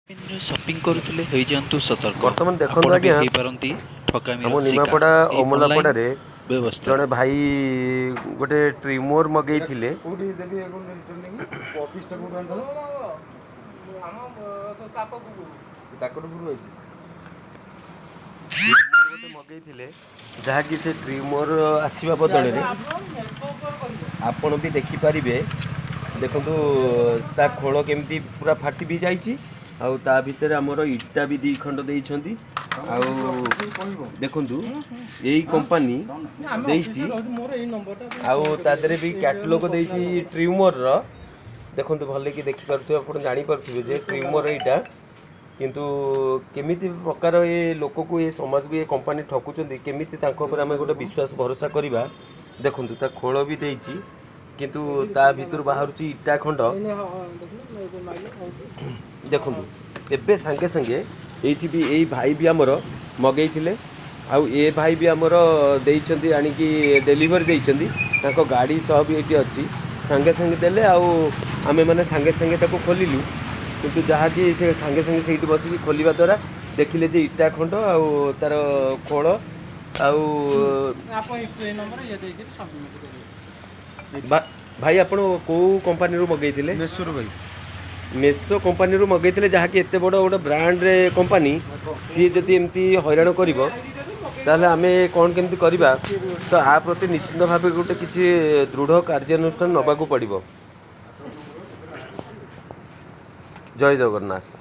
Shopping କରୁଥିଲେ ହେଇଯାଆନ୍ତୁ ସତର୍କ। ବର୍ତ୍ତମାନ ଦେଖନ୍ତୁ ଆପଣ ବି ଆଜ୍ଞା, ହେଇପାରନ୍ତି ଠକାମିର ଆମ ଶିକାର ନିମାପଡ଼ା ଏଇ ଅନଲାଇନ୍ ଅମଲାପଡ଼ାରେ ବ୍ୟବସ୍ଥାରେ। ଜଣେ ଭାଇ ଗୋଟେ ଟ୍ରିମୋର ମଗେଇଥିଲେ। କୋଉଠି ଦେବି ଅଫିସଟା? କୋଉଠୁ ଆଣିଥିଲ? କାକଟପୁର ଆଇଛି। ଗୋଟେ ମଗେଇଥିଲେ, ଯାହାକି ସେ ଟ୍ରିମୋର ଆସିବା ବଦଳରେ ଆପଣ ବି ଦେଖିପାରିବେ। ଦେଖନ୍ତୁ, ତା ଖୋଳ କେମିତି ପୁରା ଫାଟି ବି ଯାଇଛି, ଆଉ ତା ଭିତରେ ଆମର ଇଟା ବି 2 ଖଣ୍ଡ ଦେଇଛନ୍ତି। ଆଉ ଦେଖନ୍ତୁ, ଏଇ କମ୍ପାନୀ ଦେଇଛି, ଆଉ ତା ଦେହରେ ବି କ୍ୟାଟଲଗ ଦେଇଛି ଟ୍ରିମୋରର। ଦେଖନ୍ତୁ, ଭଲକି ଦେଖିପାରୁଥିବେ ଆପଣ, ଜାଣିପାରୁଥିବେ ଯେ ଟ୍ରିମୋର ଏଇଟା। କିନ୍ତୁ କେମିତି ପ୍ରକାର ଏ ଲୋକକୁ, ଏ ସମାଜକୁ ଏ କମ୍ପାନୀ ଠକୁଛନ୍ତି, କେମିତି ତାଙ୍କ ଉପରେ ଆମେ ଗୋଟେ ବିଶ୍ୱାସ ଭରସା କରିବା? ଦେଖନ୍ତୁ, ତା ଖୋଳ ବି ଦେଇଛି, କିନ୍ତୁ ତା ଭିତରୁ ବାହାରୁଛି ଇଟା ଖଣ୍ଡ। ଦେଖନ୍ତୁ, ଏବେ ସାଙ୍ଗେ ସାଙ୍ଗେ ଏଇଠି ବି ଏଇ ଭାଇ ବି ଆମର ମଗେଇଥିଲେ, ଆଉ ଏ ଭାଇ ବି ଆମର ଦେଇଛନ୍ତି, ଆଣିକି ଡେଲିଭରି ଦେଇଛନ୍ତି। ତାଙ୍କ ଗାଡ଼ି ସହ ବି ଏଇଠି ଅଛି। ସାଙ୍ଗେ ସାଙ୍ଗେ ଦେଲେ, ଆଉ ଆମେମାନେ ସାଙ୍ଗେ ସାଙ୍ଗେ ତାକୁ ଖୋଲିଲୁ। କିନ୍ତୁ ଯାହାକି ସେ ସାଙ୍ଗେ ସାଙ୍ଗେ ସେଇଠି ବସିକି ଖୋଲିବା ଦ୍ୱାରା ଦେଖିଲେ ଯେ ଇଟା ଖଣ୍ଡ ଆଉ ତାର ଖୋଳ। ଆଉ ଭାଇ, ଆପଣ କେଉଁ କମ୍ପାନୀରୁ ମଗେଇଥିଲେ? ମେସୋରୁ ଭାଇ। ମେସୋ କମ୍ପାନୀରୁ ମଗେଇଥିଲେ, ଯାହାକି ଏତେ ବଡ଼ ଗୋଟେ ବ୍ରାଣ୍ଡ କମ୍ପାନୀ, ସିଏ ଯଦି ଏମିତି ହଇରାଣ କରିବ ତାହେଲେ ଆମେ କ'ଣ କେମିତି କରିବା? ତ ଆ ପ୍ରତି ନିଶ୍ଚିନ୍ତ ଭାବେ ଗୋଟେ କିଛି ଦୃଢ଼ କାର୍ଯ୍ୟାନୁଷ୍ଠାନ ନେବାକୁ ପଡ଼ିବ। ଜୟ ଜଗନ୍ନାଥ।